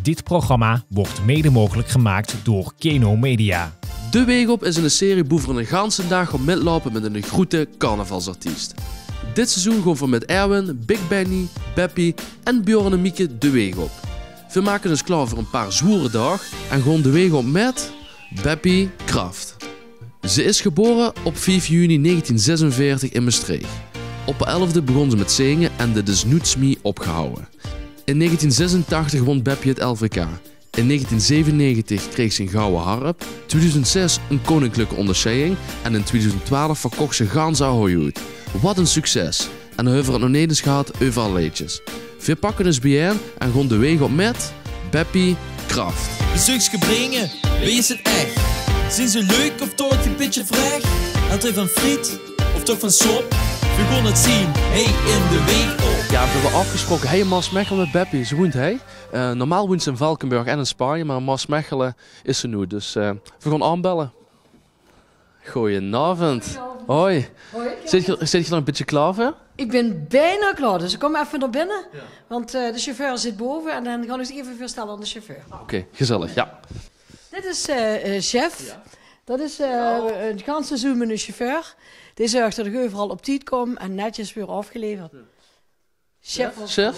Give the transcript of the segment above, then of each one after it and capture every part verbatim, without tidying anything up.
Dit programma wordt mede mogelijk gemaakt door Keno Media. De Weeg Op is 'n serie boe v'r 'ne ganse daag op mitloupe mit 'ne groete carnavalsartiest. Dit seizoen goon v'r mit Erwin, Big Benny, Beppie en Bjorn en Mieke de weeg op. V'r make us klaor veur 'n paar zwoere daag en goon de weeg op mit Beppie Kraft. Ze is gebore op vief juni negentien zesenveertig in Mestreech. Op häör elfde begós ze mit zinge en det is noets mie opgehawwe. In negentien zesentachtig wón Beppie 't L V K. In negentien zevenennegentig kreeg ze 'n gouwe harp, tweeduizend zes 'n koninklijke óngersjeiding en in tweeduizend twaalf verkoch ze gans häör Hollywood. Wat 'n succes! En dan höbbe v'r 't nog neet ens gehad euver häör leedjes. Veer pakke us biejein en goon de weeg op mit Beppie Kraft. Bezeukske bringe, wie is 't ech? Zien ze leuk of toch 'n bietje vrech? Hawwe ze van friet of toch van sop? Veer goon 't zien, hie in de Weeg Op. Jao, veer höbbe aafgesproke, hie in Maasmechele mit Beppie. Ze woent hie. Eh, normaal woent ze in Valkeberg en in Spanje, mer in Maasmechele is ze noe. Dus, eh, veer goon aanbelle. Goojenaovend. Hoi. Hoi. Zeet geer, zeet geer d'r 'n bietje klaor veur? Ich bin bienao klaor, dus ich kóm effe nao binne. Jao. Want, eh, de sjefeur zit bove en dan gaon ich uch effe veurstelle aan de sjefeur. Oké, gezellig, jao. Dit is, eh, eh, Sjef. Jao. Det is, eh, 't ganse seizoen miene sjefeur. Dae zörg det ich euveral op tied kóm en netjes waer aafgeleverd. Jao. Sjef. Sjef?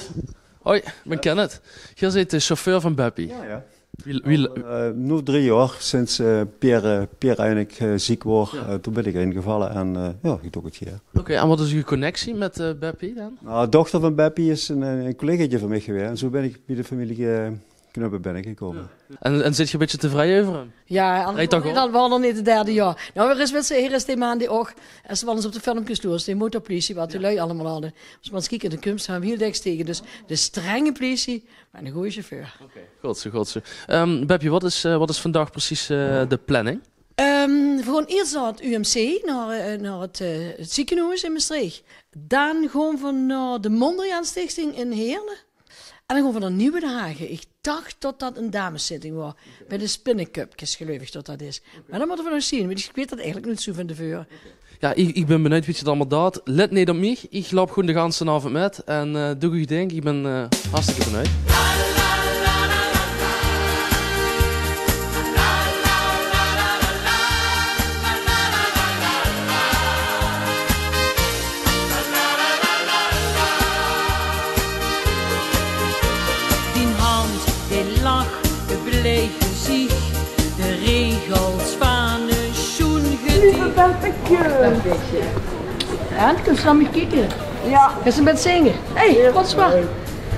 Hoi, ich bin Kenneth. Geer zeet de sjefeur van Beppie. Jao, jao. Wie, wie... Al, eh, noe drie jaor, sinds, eh, Pierre, eh, Pierre eigelik, eh, ziek woort, jao, eh, toen bin ich ingevalle en, eh, jao, ich doon 't hie. Oké, en wat is eur connectie mit, eh, Beppie dan? Nou, de dochter van Beppie is 'n, eh, 'n collegaatje van mich gewaes en zoe bin ich bie de femilie, eh, Knuppe binnegekómme. Jao. En, en zeet geer 'n bietje tevreje euver häöm? Jao, anders waor 't neet 't derde jaor. Nou, hie is, wits se, hie is dae man dae ouch, es se waal ins op de filmkes loers, dae motorpliesie, wat die lui allemaol hadde. Es se mer ins kieks, de kums häöm hiel dèks tege. Dus de strenge pliesie, mer 'ne gooje sjefeur. Oké, good zoe, good zoe. Ehm, Beppie, wat is, eh, wat is vandaag precies, eh, de planning? Ehm, veer goon iers nao 't U M C, nao, eh, nao 't, eh, 't zekenhoes in Mestreech. Dan goon veer nao de Mondriaanstichting in Heerle. En dan goon veer nao Nieuwenhagen. Ich dach det det 'n dameszitting waor. Oké. Bie de Spinnekupkes, geluif ich det det is. Oké. Mer det mótte veer nog zeen, want ich weit det eigelik noets zoe van te veure. Oké. Jao, ich, ich bin benuujd wie geer 't allemaol doot. Lèt neet op mich, ich loup gewoen de ganse aovend mit. En, eh, doot eur ding, ich bin, eh, hartstikke benuujd. Dien hand, dee lach, 't blij geziech, de regels vaan 'n sjoen gediech. Lieve Beppeke. En, kums se nao mich kieke? Jao. Geis se mit zinge? Hé, hey, François.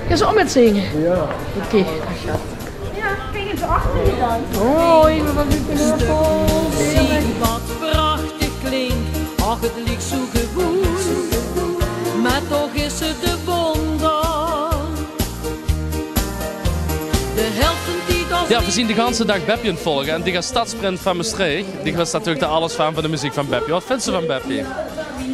Geis se ouch mit zinge? Jao. Oké. Jao, ich bön waal... Zie wat prachtig klink, ach, 't liek zoe gewoen, mer toch is 't de wonder. De helf vaan die... Jao, veer zien de ganse daag Beppie aon 't volge en die es stadsprins vaan Mestreech, die wis natuurlik d'r alles vaan, vaan de meziek vaan Beppie. Wat vins se vaan Beppie?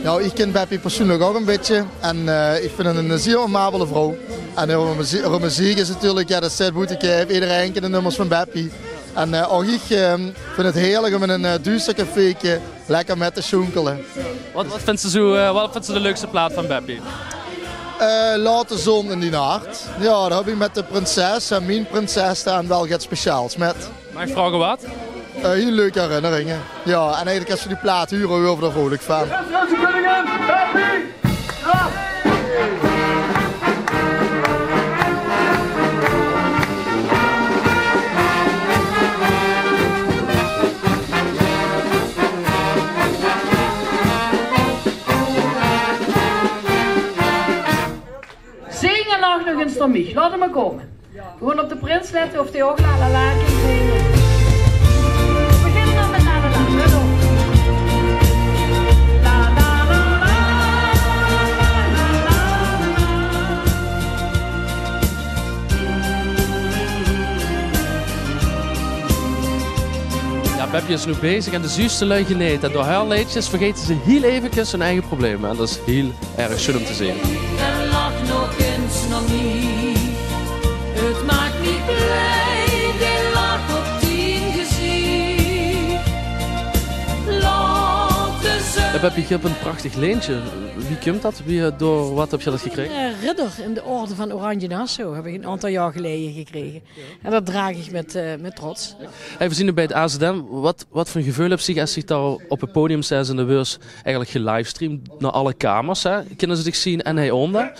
Nou, ich kin Beppie persoenlik ouch e bitteke. En, eh, ich vind 't 'n zier amabele vrouw. En häöre meze-, häöre meziek is natuurlik, jao, det steit boete kijf. Ederein kint de nummers vaan Beppie. En, eh, ouch ich, eh, vind 't heerlik um in e, eh, duuster cafeeke lekker mit te sjoenkele. Wat, wat vins se zoe, eh, wat vins se de leukste plaat vaan Beppie? Eh, Laot de zon in dien hart. Jao, dao höb ich mit de prinses, en mien prinses, dao waal get speciaals mit. Maag ich vraoge wat? Eh, hiel leuke herinneringe. Jao, en eigelik es v'r die plaat hure, waere v'r d'r vreulik vaan. Zing en lach nog ins veur mich. Laot 'm mer kómme. Gewoen op de prins lètte of dee ouch la la la kin zinge. V'r beginne dan mèt la la la. Let op. La la la la, la la la la. Jao, Beppie is noe bezig en de zuurste lui genete. En door häör leedjes vergete ze hiel evekes hun eige probleme. En det is hiel erg sjoen um te zeen. En lach nog ins nao mich. 't Maak mich blij, de lach op dien geziech. Laot de zon Höb, höb geer ein prachtig lintje. Wie kump det? Wie, eh, door waat höb geer det gekrege? Eh, ridder in de orde van Oranje-Nassau heb ik een aantal jaar geleden gekregen. En dat draag ik met, eh, met trots. Hey, veer zien noe bie 't A Z M. Waat, waat veur ein geveul höbs doe es doe dao op 't podium steis en de weurs eigelik gelivestreamd nao alle kamers, hè? Kinne ze dich zeen en hie ónger?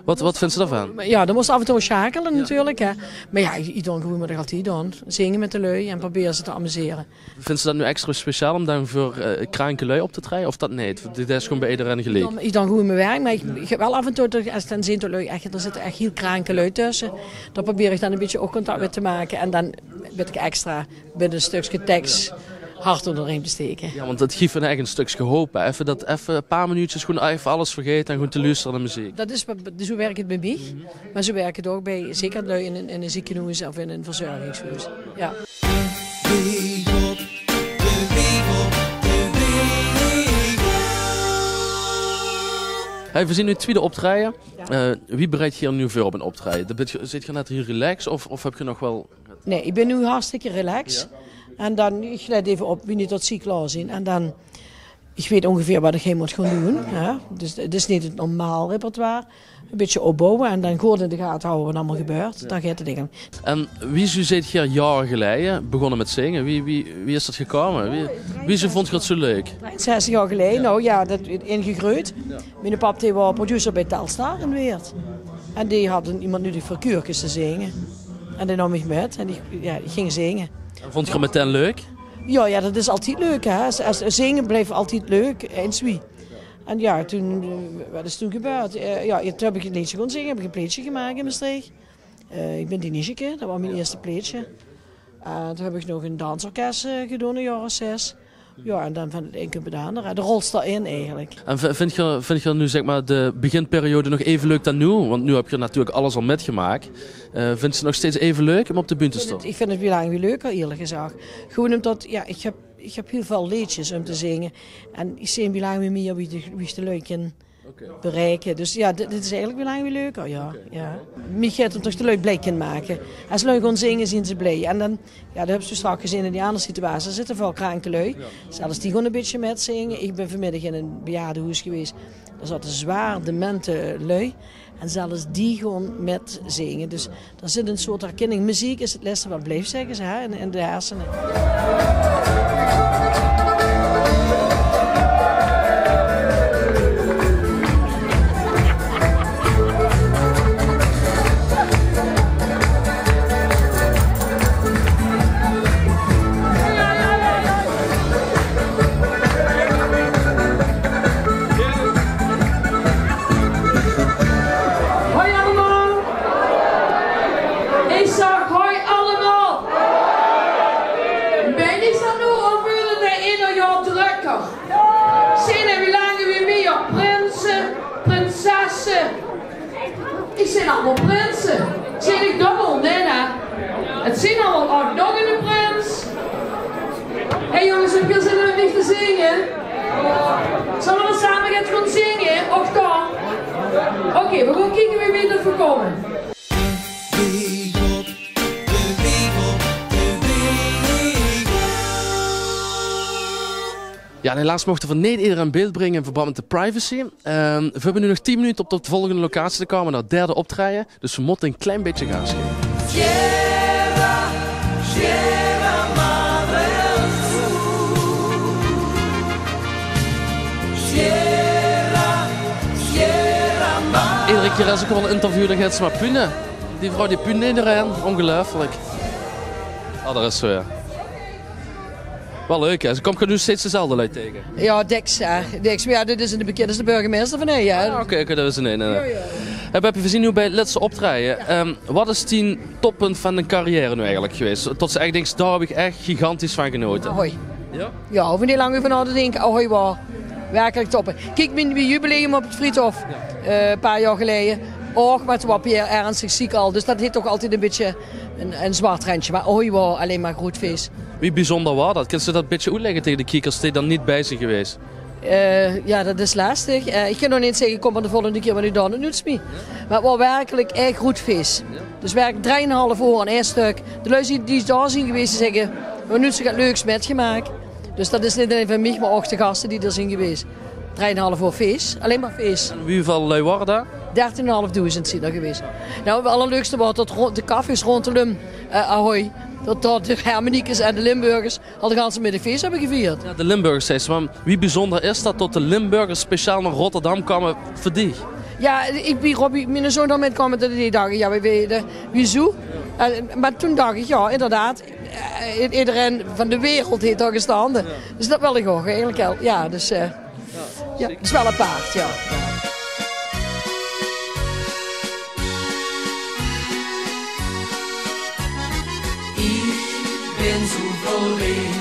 Waat, waat vinse daovan? Maar ja, dan mós se af en toe schakele natuurlijk, hè. Maar ja, ik, ik doon gewoen waat ik altied doon. Zinge met de lui en probere ze te amuseren. Vinse det noe extra speciaal óm dan veur, eh, kraankelui op te traeje, of det neet? Det is gewoen bie ederein geliek. Dan, ik doon gewoen mien werk, maar ik, ik heb wel af en toe, toch, es dan zien de lui echt, d'r zitte echt hiel kraankelui tösse. Dan probeer ik dan een bietje oogcontact met te make. En dan weit ik extra met een stukske teks hart ónger de riem te steke. Ja, want det gief eigelik ein stukske hoop, hè. Effe det, effe ein paar minuutjes gewoen effe alles vergaete en gewoen te loestere nao meziek. Dat is, zoe werk het bie mich, maar zoe werk het ook bie, zeker lui in een, in een ziekenhoes of in een verzorgingshoes. Ja. Hey, veer zien noe 't twiede optraeje. Ja. Eh, wie bereid geer noe veur op ein optraeje? Zeet geer net hiel relaxed of, of höb geer nog wel... Nee, ik bin noe hartstikke relaxed. Ja. En dan, ik let effe op wie noe tot ze klaor zien. En dan, ik weit ongeveer waat ik hie mót gaon doon, hè. Dus het is neet het normaal repertoire. Een bietje opbouwe en dan good in de gate hawwe waat allemaol gebeurt. Ja. Dao geit het eigelik óm. En wie zeet geer jaore geleje begós met zinge? Wie, wie, wie is det gekómme? Wie, wie vóndt geer det zoe leuk? Drieënzestig jaar geleden, nou ja, dat ingegreujd. Ja. Miene pap, dae waas producer bie Telstar in Weert. En dae had ein, iemand nudig veur keurkes te zinge. En dae naom mich met en ik, ja, ik ging zinge. En vóndt geer het meteen leuk? Ja, ja, dat is altied leuk, hè. Es, es, zinge blijf altied leuk, eins wie. En ja, toen, eh, waat is toen gebeurd? Eh, ja, toen heb ik ein leedje gaon zinge, heb ik ein plaetje gemaak in Mestreech. Eh, ik bin die Niesjeke, dat waas mien eerste plaetje. En toen heb ik nog in dansorkes, eh, gedoon, een jaar of zes. Ja, en dan van het ein kump het anger. De rol steit in eigelik. En v-, vindj geer, vindj geer noe, zeg maar, de beginperiode nog effe leuk dan noe? Want noe höb geer natuurlijk alles al metgemaak. Eh, vindj geer het nog steeds effe leuk óm op de bühne te staon? Ik vind het, ik vind het wie langer wie leuker, eerlijk gezag. Gewoen ómdet, ja, ik heb, ik heb hiel väöl leedjes óm te zinge. En ik zing wie langer wie mieër wie de, wie ik de lui kin bereike. Dus ja, dit, dit is eigelik wie langer wie leuker, ja. Mich geit het óm toch de lui blij kin make. Es lui gaon zinge, zien ze blij. En dan, ja, dat höbs se straks gezeen in die anger situatie. D'r zitte väöl kraankelui. Zelfs die gaon een bietje metzinge. Ik bin vanmiddig in een bejaardenhoes geweest. Dao zatte zwaar demente lui. En zelfs die gaon metzinge. Dus d'r zit een soort herkenning. Meziek is het lèste waat blijf, zegge ze, hè, in, in de hersene. Hoi allemaol. Ik zag hoi allemaol. Bin ik dat noe of weurt het ein ieder jaor drökker? Zien d'r wie langer wie mieër prinse, prinsesse? Ik zeen allemaol prinse. Zeen ik dubbel? Nee, nee. Het zien allemaol, oh, nog eine prins. Hey jonges, höb geer zin óm met mich te zinge? Zölle veer same get gaon zinge? Och, dan. Oké, veer gaon kieke wie wied veer kómme. Ja, en helaas mochte veer neet ederein in beeld bringe in verband met de privacy. Ehm, veer höbbe noe nog tien minute óm tot de volgende locatie te kómme, nao 't derde optraeje. Dus veer mótte ein klein bietje gaas gaeve. Sierra, Sierra Madre. Sierra, Sierra Madre. Edere kieër es ik waal ein interview, dan geit ze maar pune. Die vrouw die punt ederein. Ongeluifelik. Ah, dao is ze weer. Waal leuk, hè? Ze kump noe steeds dezelfde lui taege. Ja, dèks, hè. Dèks. Maar ja, dit is de bekindste burgemeister van hie, hè. Ah, oké, oké, dat is ein, ein, ein. Ja, ja. Höb, höb geer gezeen noe bie het lèste optraeje? Ja. Ehm, waat is dien toppunt van de carrière noe eigelik geweest? Tot se echt dinks, dao höb ik echt gigantisch van genote. Ahoy. Ja? Ja, hoef ik neet lang euver nao te dinke. Ahoy waas werkelik top. Kiek, mien, mien jubileum op het Vriethof, eh, een paar jaar geleden. Och, maar toen waas Pierre ernstig ziek al. Dus dat heet toch altied een bietje een, een zwart rentje. Maar Ahoy waas allein maar groet fees. Wie bezunjer waas dat? Kins se dat ein bietje oetlègke taege de kiekers die d'r neet bie zien geweest? Eh, ja, dat is lastig. Eh, ik kin nog neet zegge, kom maar de volgende kieër, want ik doon het noets mieë. Maar het waas werkelik echt groet fees. Dus werkelik drieënhalf oor aan ein stök. De lui die, die dao zien geweest, die zegge: "Veer höbbe noets zoe get leuks metgemaak." Dus dat is neet allein van mich, maar och de gaste die d'r zien geweest. Drei en 'n haaf oor fees, allein mer fees. En wieväöl lui waore dao? Dertien en 'n haaf doezend zien d'r gewaes. Nou, 't allerleukste waor tot ro-, de cafés róndelum, eh, Ahoy, tot, tot de Hermeniekes en de Limburgers al de ganse middig fees höbbe gevierd. Jao, de Limburgers, zaes se, mer wie bezunjer is dat, tot de Limburgers speciaal nao Rotterdam kómme veur dich? Jao, ich bön, Robbie, miene zoon, dao mit kómme, tot die dach, jao, wie, wie, de, wiezoe? Eh, mer toen dach ich, jao, inderdaad, eh, ederein van de wereld heet dao gestande. Dus dat wól ich ouch eigelik waal. Jao, dus, eh, jao, 't is waal apaart, jao. Ich bön zoe verleef,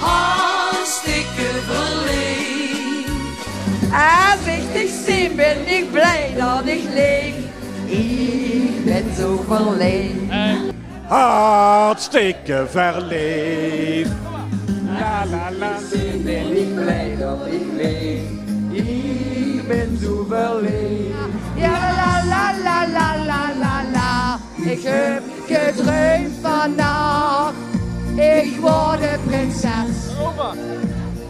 hartstikke verleef. Es ich dich zeen, bön ich blij dat ich leef. Ich bön zoe verleef. Hartstikke verleef. La, la, la. Zeen bön ich blij dat ich leef. Ich bön zoe verleef. Jao, la, la, la. Ich höb gedreump vannach, ich waor de prinses.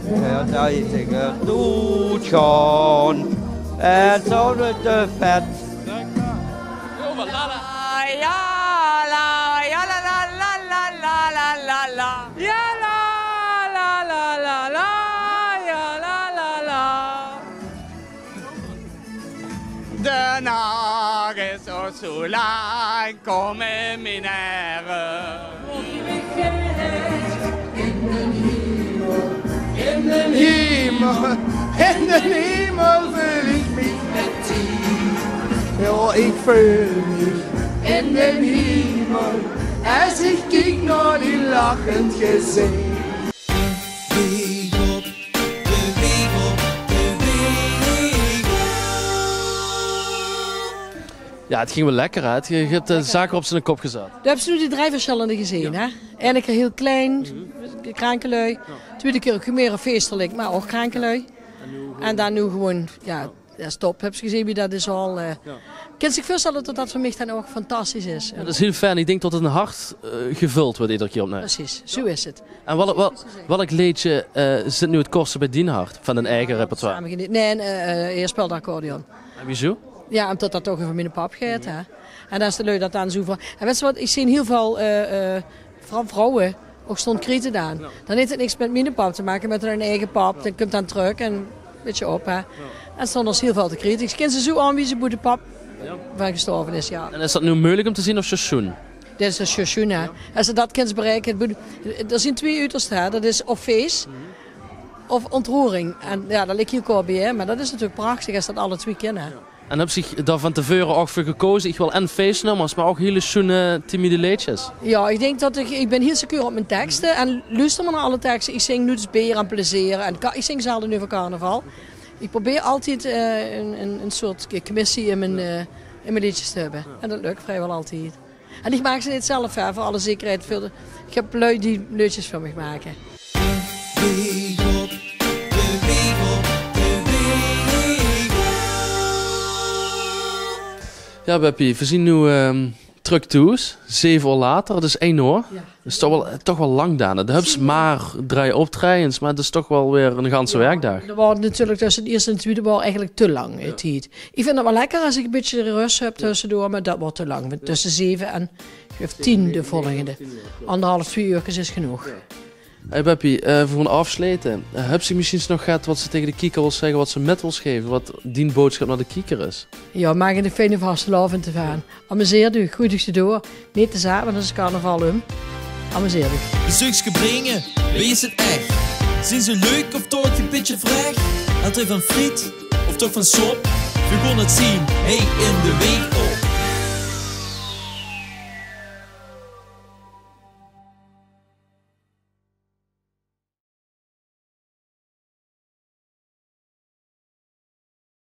Jao, dat ich doot gaon en zoe mit de vet. Jao, la, la, la, la, la. Jao, la, la, la, la, la, la, jao, la, la, la. De nach is ouch zoe lang, kóm in mien aere. In den hiemel, in den hiemel, in den hiemel veul ich mich mit dich. Jao, ich veul mich in den hiemel, es ich kiek nao dien lachend gezich. Beweeg op, beweeg op, beweeg op. Jao, 't ging waal lekker, hè? 't Ge-, ge höb de zaak op zien kop gezat. Doe höbs noe die drei versjillende gezeen, hè? Eine kier hiel klein, kraankelui. Twiede kier ouch mie feestelik, mer ouch kraankelui. En dan noe gewoon, jao, jao, stop. Höbs gezeen wie dat is al, eh, kins dich veurstelle tot dat veur mich dan ouch fantastisch is. Jao, dat is hiel fijn. Ich dink tot 't hart, eh, gevöld weurt eder kier opnuuj. Precies, zoe is 't. En welk, wel-, welk leedje, eh, zit noe 't kortste bie dien hart van dien eige repertoire? Same geniete. Nae, eh, eh, Heer speelt accordeon. En wiezoe? Jao, ómdat dat toch euver miene pap geit, hè. En es de lui dat dan zoe van, en weits se wat, ich zeen hiel väöl, eh, eh, vrouw-, vrouwe ouch stónge te kriete dan. Jao. Dan heet 't niks mit miene pap te make, mit hun eige pap. Jao. Dan kump dan trök en bietje op, hè. Jao. En stónge ze hiel väöl te kriete. Ich kin ze zoe aon wie ze boe de pap van gestorve is, jao. En is dat noe meujelik óm te zeen of sjoen? Dit is 't sjoen, hè. Jao. Es se dat kins bereike, ich bedoel, d'r zien twie uterste, hè. Dat is of fees of ontroering. En jao, dat ligk hiel kort bie, hè. Mer dat is natuurlik prachtig es dat alle twie kinne, hè. Jao. En höbs dich dao van te veure ouch veur gekoze? Ich wil en feesnummers, mer ouch hiel sjoen, eh, timide leedjes. Jao, ich dink tot ich, ich bön hiel secuur op mien tekste en luuster mer nao alle tekste. Ich zing noets beer en plezeer en ka-, ich zing zelde euver carnaval. Ich probeer altied, eh, ein, ein, ein soort k-, kmissie in mien, eh, in mien leedjes te höbbe. En dat lök vriewel altied. En ich maak ze neet zelf, hè, veur alle zekerheid. Veur de, ich höb lui die leedjes veur mich make. Jao, Beppie, veer zien noe, ehm, trök thoes. Zeve oor later, 't is ein oor. Jao. Dat is toch waal, toch waal lang daan. De höbs mer drei optraejes, mer 't is toch waal weer 'ne ganse werkdaag. D'r waor natuurlik tösse 't ierste en 't twiede waor eigelik te lang, eh, tied. Ich vinj 't waal lekker es ich e bietje rös höb tössedoor, mer dat weurt te lang. Want tösse zeve en, ich geluif, tien de volgende. Aanderhaaf, twie uurkes is genóg. Hey Beppie, eh, veur 't aofsjlete, eh, höbs se mesjiens nog get wat se tege de kieker wils zègke, wat se mit wils geve, wat dien boodsjap nao de kieker is? Jao, maak 'ne fijne vastelaovend d'rvan. Amuseer uch, groeit uch d'rdoor. Neet te zaat, want daan is carnaval um. Amuseer uch. Bezeukske bringe, wee is 't ech? Zien ze leuk of toch e bietje vrech? Hawwe ze van friet of toch van sop? Veer goon 't zien, hey, in de week